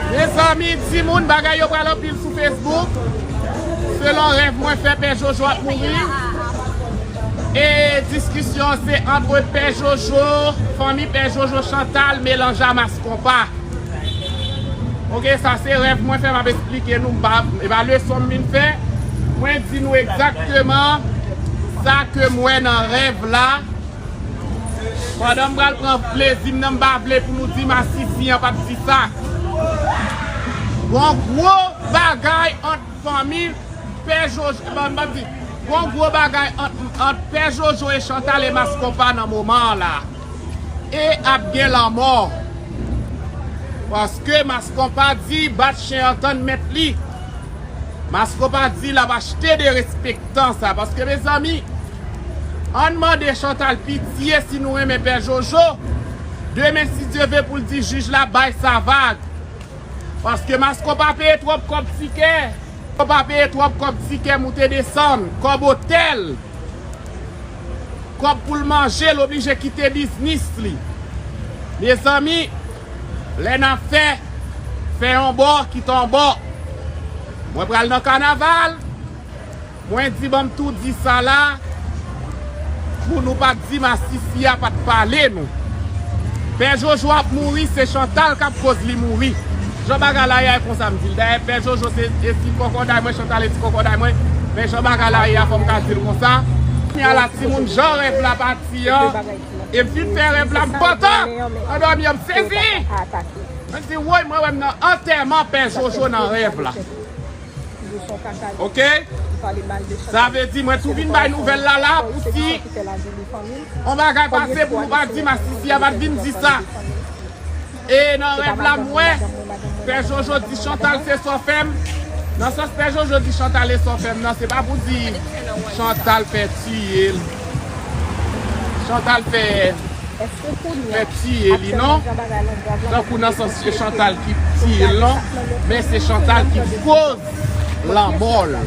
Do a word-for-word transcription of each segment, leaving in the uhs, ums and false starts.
Mezanmi, timoun, bagay yo pral anpil sou Facebook. Selon rèv mwen fè, Pè Jojo ap mouri. E diskisyon se ant Pè Jojo, fanmi Pè Jojo, Chantal melanje a Mas Konpa. Oke, sa se rèv mwen fè, m ap esplike nou, m pa, e pa leson m vin fè. Mwen di nou egzakteman sa ke m wè nan rèv la. Pandan m pral pran plezi m nan, m pa vle pou nou di m Masisi an pa t di sa. Gon gwo bagay ant fanmi Pè Jojo, ban m di, gon gwo bagay ant, ant Pè Jojo e Chantal e Mas Konpa nan moman an la. E ap gen lanmò. Paske Mas Konpa di bat chen an tann mèt li. Mas Konpa di l ap achte derespektan sa. Paske, mezanmi, ann mande Chantal pitye si nou renmen Pè Jojo. Demen, si Dye ve, pou l di jij la bay sa vag. Paske Mas Konpa peye twòp kòb tikè. Konpa peye twòp kòb tikè moute desann, kòb otèl, kòb pou l manje, l oblije kite biznis li. Mezanmi, lè n ap fè, fè yon bò, kite yon bò. Mwen pral nan kanaval, mwen di ban m tou di sa la, pou nou pa t di Masisi a pa t pale nou. Pè Jojo ap mouri, se Chantal k ap koz li mouri. Jan bagay la ye a, e konsa m di l. Dayè, Pè Jojo se, se ti kòkòday mwen, Chantal se ti kòkòday mwen. Men jan bagay la ye a, fò m ka di l konsa. Kounye a la, timoun, jan rèv la pati an, e m fin fè rèv la, m pantan. Nan dòmi an, m sezi. Mwen di, woy, mwen wè m nan antèman Pè Jojo nan rèv la. Oke? Sa vle di, mwen tou vin bay nouvèl la la pou si yon bagay pase pou nou pa di Masisi a pa t vin di sa. E nan rèv la, m wè Pè Jojo di Chantal se sò fè m. Nan sans Pè Jojo di Chantal se sò fè m nan, se pa pou di Chantal fè tiye l. Chantal fè fè tiye li non. Tankou nan sans se Chantal ki tiye l non, men se Chantal ki koz lanmò l.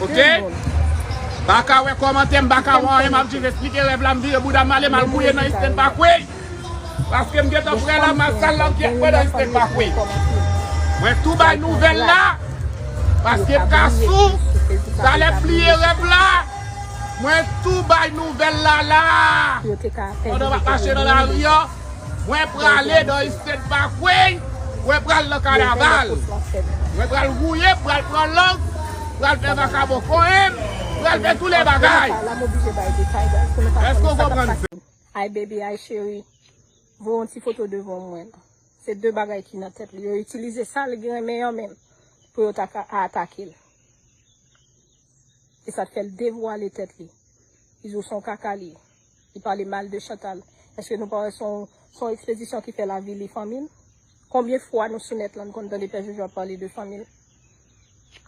Oke? M pa ka wè kòmantè, m pa ka wè anyen, m ap jis esplike rèv la, m vire bouda m ale, m al gouye nan Eastern Parkway. Paske m gentan prè la, m al sal langyèt mwen nan Eastern Parkway. Mwen tou bay nouvèl la, paske m ka sou, talè m bliye rèv la. Mwen tou bay nouvèl la la. Pandan m ap mache nan lari an, mwen prale nan Eastern Parkway, mwen pral nan kanaval. Mwen pral gouye, pral pran lang, pral fè vakabon konyen m, pral fè tout lè bagay. Èske w konprann sa? Ay baby, ay cheri, voye yon ti foto devan mwen. Se de bagay ki nan tèt li. Yo itilize sa l renmen an menm pou yo ta ka atake l. E sa t fè l devwale tèt li. Li di w se yon kaka li ye. Li pale mal de Chantal. Èske nou pa wè se yon, se yon ekspedisyon ki fè l avili fanmi l? Konbyen fwa nou sou nèt la n konn tande Pè Jojo ap pale de fanmi l?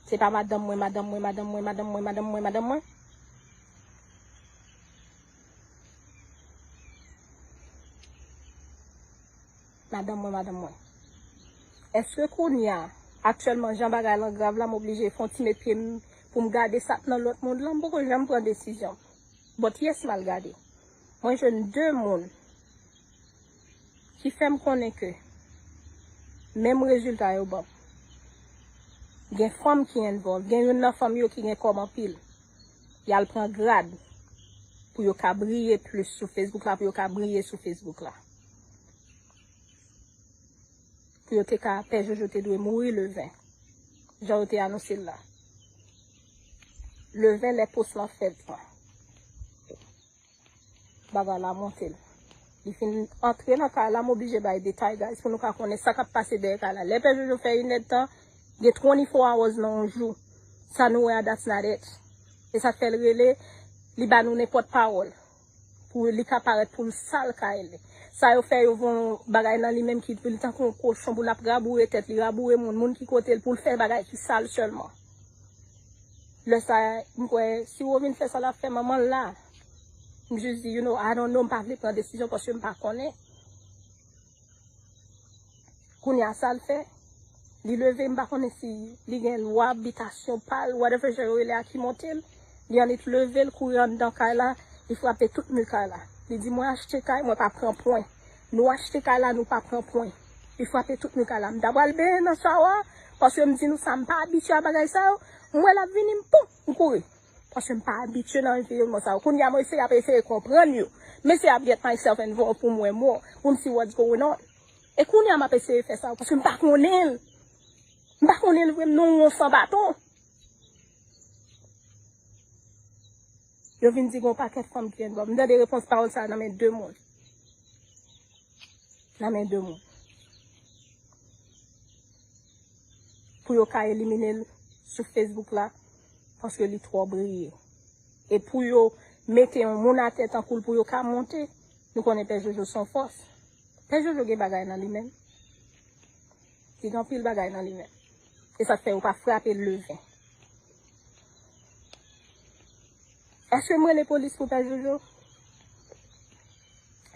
Se pa madanm mwen, madanm mwen, madanm mwen, madanm mwen, madanm mwen, madanm mwen. Madanm mwen, madanm mwen. Èske kounye a, aktyèlman, jan bagay lan grav la, m oblije fè yon ti met pye m pou m gade sa k nan lòt mond lan? M poko janm pran desizyon. But yes, m al gade. Mwen jwenn de moun ki fè m konnen ke menm rezilta yo ban m. Gen fanm ki envolve, gen youn nan fanm yo ki gen kòb anpil. Y al pran grad pou yo ka briye plis sou Facebook la, pou yo ka briye sou Facebook la. Pou yo te ka, Pè Jojo te dwe mouri le ven. Jan yo te anonse l la. Le ven, lè post lan fèt lan, bagay la monte l. Li fin antre nan kay la, m oblije bay detay, guys, pou nou ka konnen sa k ap pase dèyè kay la. Lè Pè Jojo fè inèdtan, gen twenty-four hours nan yon jou. Sa nou wè a, that's not it. E sa k fè l rele, li ba nou nenpòt pawòl. Pou li ka parèt pou l sal kay li. Sa yo fè, yo voye yon bagay nan li menm ki li tankou yon kochon pou l ap raboure tèt li, raboure moun, moun ki kote l pou l fè bagay ki sal sèlman. Lè sa, m kwè, si w vin fè sa l ap fè manman l la, m jis di, you know, I don't know, m pa vle pran desizyon paske m pa konnen. Kounye a sa l fè, li leve, m pa konnen si li gen lwa bitasyon pa l, whatever jan yo rele a ki monte l, li annik leve l kouri anndan kay la, li frape tout mi kay la. Li di, mwen achte kay, mwen pa pran pwen. Nou achte kay la, nou pa pran pwen. Li frape tout nou kay la. M ta pral benyen nan shawa, paske m di nou sa, m pa abitye a bagay sa yo. M wè l ap vini, m pouf, m kouri. Paske m pa abitye nan anviwònman sa yo. Kounye a, mwen eseye, ap eseye konprann yo. M eseye ap get myself involved pou m wè more, pou m see what's going on. E kounye a, m ap eseye fè sa yo, paske m pa konnen l. M pa konnen l vre, m nan yon san baton. Yo vin di gon pakèt fanm ki envòlv. M tande repons pawòl sa a nan men de moun. Nan men de moun. Pou yo ka elimine l sou Facebook la, paske li twò briye. E pou yo mete yon moun atè tankou l pou yo ka monte, nou konnen Pè Jojo se yon fòs. Pè Jojo gen bagay nan li menm. Li gen anpil bagay nan li menm. E sa k fè yo pa frape l leve. Èske m rele polis pou Pè Jojo?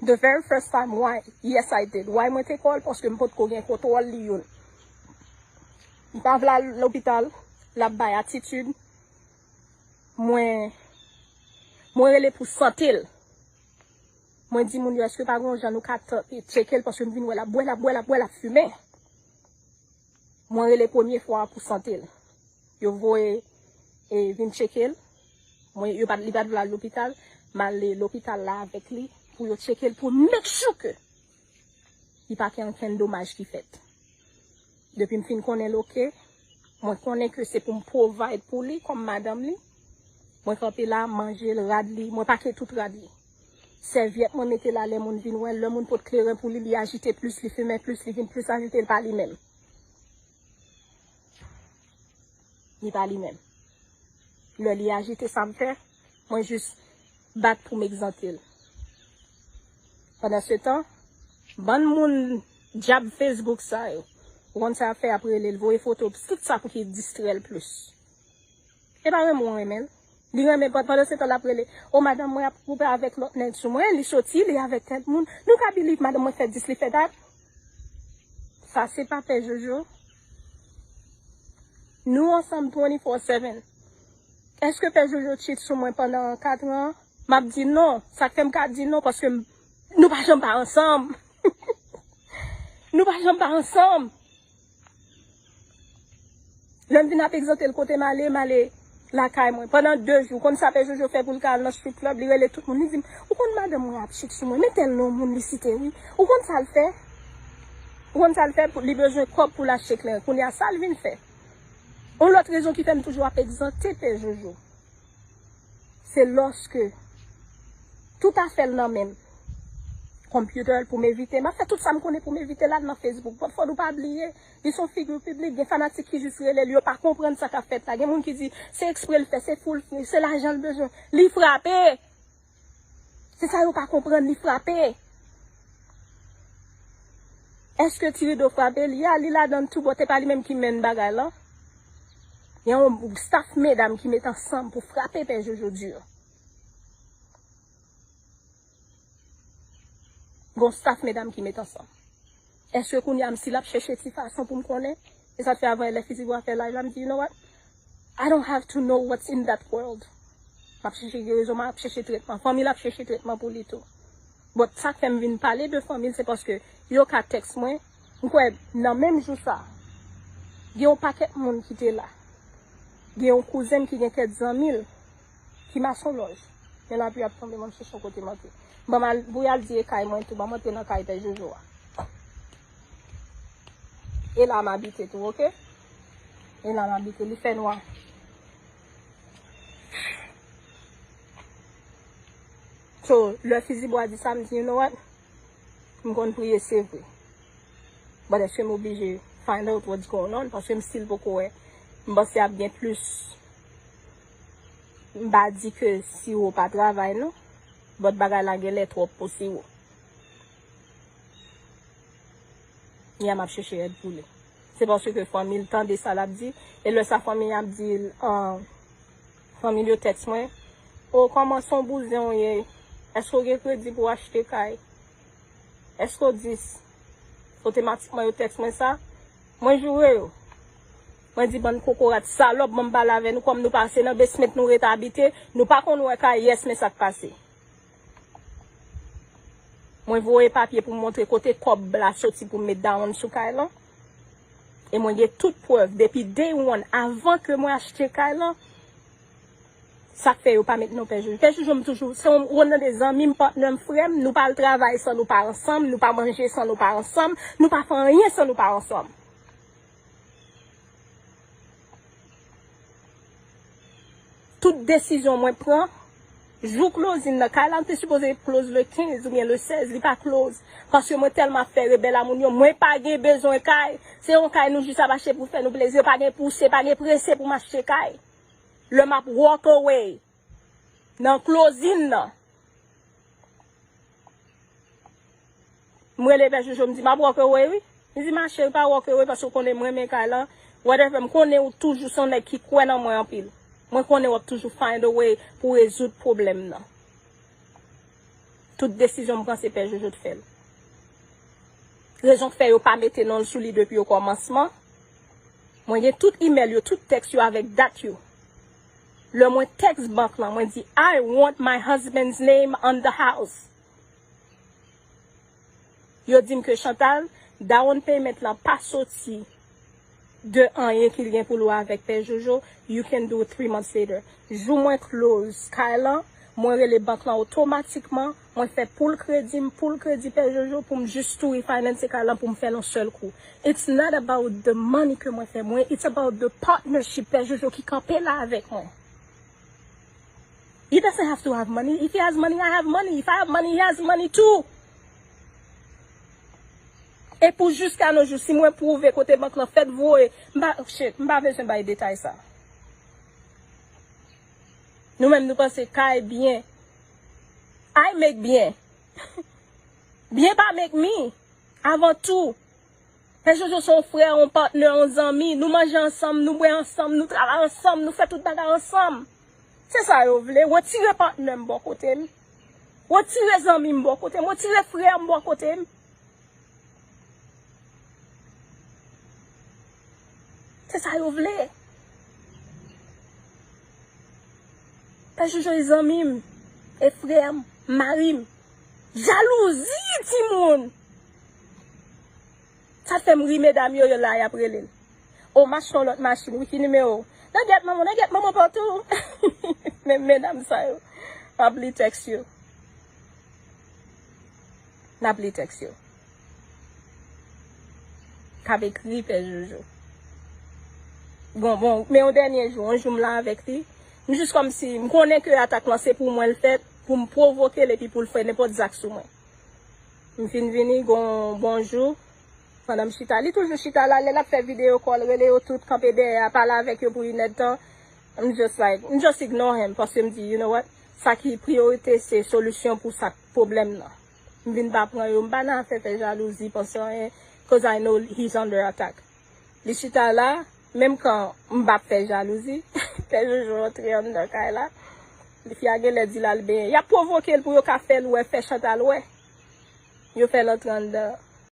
The very first time, why? Yes, I did. Why mwen te call? Paske m potko gen kontwòl li youn. M pa vle al lopital, l ap bay atitid. Mwen, mwen rele pou sante l. Mwen di moun yo, èske pa gen yon jan nou ka t-, tcheke l, paske m vin wè l ap bwè, l ap bwè, l ap bwè, l ap fimen. Mwen rele premye fwa a pou sante l. Yo voye, e, vin tcheke l. Mwen, yo pa t, li pa t vle al lopital. M ale lopital la avèk li pou yo tcheke l, pou make sure ke li pa gen okenn domaj ki fèt. Depi m fin konnen l oke, mwen konnen ke se pou m provide pou li kòm madanm li. Mwen kanpe la, manje l, rad li, mwen pake tout rad li. Sèvyèt mwen mete la lè moun vin wè l, lè moun pot kleren pou li, li ajite plis, li fimen plis, li vin plis ajite, li pa li menm. Li pa li menm. Lè li ajite sa m fè, mwen jis bat pou m egzante l. Pandansetan, bann moun djab Facebook sa yo, ou konn sa y ap fè, y ap rele l, voye foto, tout sa pou ki distrè l plis. E pa renmen w renmen l. Li renmen, pandansetan l ap rele, o madanm mwen ap koupe avèk lòt nèg sou mwen, li soti, li avèk tèl moun. Nou ka believe madanm mwen fè dis, li fè dat. Sa se pa Pè Jojo. Nou ansanm twenty-four seven. Èske Pè Jojo cheat sou mwen pandan kat an? M ap di non. Sa k fè m ka di non, paske m, nou pa janm pa ansanm. Nou pa janm pa ansanm. Lè m vin ap egzante l kote m ale, m ale lakay mwen. Pandan de jou, konn sa Pè Jojo fè pou l ka al nan strip club, li rele tout moun. Li di m, ou konn madanm mwen ap cheat sou mwen, men tèl non moun li site wi. Ou konn sa l fè? Ou konn sa l fè? Pou, li bezwen kòb pou l achte kleren. Kounye a, sa l vin fè. Yon lòt rezon ki fè m toujou ap egzante Pè Jojo, se lòske tout afè l nan men m. Computer l pou m evite. M ap fè tout sa m konnen pou m evite l al nan Facebook. But fò nou pa bliye, li se yon figi piblik. Gen fanatik ki jis rele l, yo pa konprann sa k ap fèt la. Gen moun ki di, se ekspre l fè, se pou l, se lajan l bezwen. Li frape! Se sa yo pa konprann, li frape. Èske Ti Rido frape? Li a, li ladan tou, but e pa li menm ki menn bagay lan. Gen yon staff medam ki met ansanm pou frape Pè Jojo di. Gen yon staff medam ki met ansanm. Èske kounye a m si l ap chèche ti fason pou m konnen? E sa k fè avan lè Fizi Bwa fè live la, m di, you know what? I don't have to know what's in that world. M ap chèche gerezon, m ap chèche tretman. Fanmi l ap chèche tretman pou li tou. But sa k fè m vin pale de fanmi l, se paske yo ka tèks mwen. M kwè nan menm jou sa, gen yon pakèt moun ki te la. Gen yon kouzen m ki gen kèk zanmi l ki masonlòj. Men lapli ap tonbe, mwen m chèche yon kote m antre. Ban m al, pou y al di e kay mwen tou, ban m antre nan kay Pè Jojo a. E la m abite tou, oke? E la m abite, li fè nwa. So, lè Fizi Bwa di sa, m di, you know what? M konn priye, se vre. But èske m oblije find out what's going on? Paske m still poko wè. M panse ap gen plis. M pa di ke Siwo pa travay non. But bagay la genlè twòp pou Siwo. Ya m ap chèche èd pou li. Se paske fanmi l tande sa l ap di. E lè sa fanmi l ap di l, ah, fanmi l yo tèks mwen, o, kòman se yon bouzen w ye? Èske w gen kredi pou w achte kay? Èske w dis? Otomatikman yo tèks mwen sa. Mwen joure yo. Mwen di, bann kokorat salòp, ban m pale avè nou, kòm nou pase nan basement nou rete abite, nou pa konn wè kay, yes, men sa k pase. Mwen voye papye pou m montre kote kòb la soti pou m met down sou kay lan. E mwen gen tout prèv depi day one, avan ke mwen achte kay lan. Sa k fè yo pa met non Pè Jojo. Pè Jojo, m toujou, se yon, youn nan de zanmi m, patnè m, frè m, nou pa al travay san nou pa ansanm, nou pa manje san nou pa ansanm, nou pa fè anyen san nou pa ansanm. Tout desizyon mwen pran, jou closing nan, kay la te sipoze close le kenz oubyen le sèz, li pa close. Paske mwen tèlman ap fè rebèl a moun yo, mwen pa gen bezwen kay. Se yon kay nou jis ap achte pou fè nou plezi, pa gen pouse, pa gen prese pou m achte kay. Lè m ap walk away nan closing nan. M rele Pè Jojo, m di, "M ap walk away, wi." Li di, "Ma cheri, pa walk away, paske w konnen m renmen kay lan. Whatever, m konnen ou toujou se yon nèg ki kwè nan mwen anpil. Mwen konnen w ap toujou find a way pou rezoud pwoblèm nan." Tout desizyon m pran, se Pè Jojo t fè l. Rezon k fè yo pa mete non l sou li depi okòmansman. Mwen gen tout email yo, tout tèks yo avèk dat yo. Lè mwen tèks bank lan, mwen di, "I want my husband's name on the house." Yo di m ke Chantal, down payment lan pa soti de anyen ki l gen pou l wè avèk Pè Jojo, you can do it three months later. Jou mwen close kay lan, mwen rele bank lan otomatikman, mwen fè pool kredi m, pool kredi Pè Jojo pou m jis tou refinance kay lan pou m fè l yon sèl kou. It's not about the money ke mwen fè mwen, it's about the partnership Pè Jojo ki kanpe la avèk mwen. He doesn't have to have money. If he has money, I have money. If I have money, he has money too. E pou jiska nos jours, si mwen pwouve kote bank lan fèt voye, m pa, shit, m pa bezwen bay detay sa. Nou menm nou panse kay byen. I make byen. Byen pa make me. Avan tou, Pè Jojo se yon frè, yon patnè, yon zanmi. Nou manje ansanm, nou bwè ansanm, nou travay ansanm, nou fè tout bagay ansanm. Se sa yo vle. Retire patnè m bò kote m. Retire zanmi m bò kote m. Retire frè m bò kote m. Se sa yo vle. Pè Jojo e zanmi m, e frè m, mari m. Jalouzi, timoun! Sa fè m ri, medam yo, yo la, y ap rele l. O, m achte yon lòt machin, wi, ki nimewo? Nan gèt manman, nan gèt manman pa w tou. Men medam sa yo, m ap li tèks yo. N ap li tèks yo. K ap ekri Pè Jojo. Bon, bon, men yon dènye jou, yon jou m la avèk li. M jis kòmsi, m konnen ke atak lan se pou mwen l fèt, pou m pwovoke l epi pou l fè nenpòt zak sou mwen. M fin vini, gon bonjou. Pandan m chita, li toujou chita la, lè l ap fè video call, rele yo tout, kanpe dèyè a, pale avèk yo pou inèdtan. M just like, m just ignore him, paske m di, you know what? Sa ki priyorite, se solisyon pou sa k pwoblèm nan. M vin pa pran yo, m pa nan afè fè jalouzi, panse anyen, 'cause I know he's under attack. Li chita la, menm kan m p ap fè jalouzi, Pè Jojo antre anndan kay la. Fi a genlè di l al benyen. Y ap pwovoke l pou yo ka fè l wè, fè Chantal wè. Yo fè l antre anndan.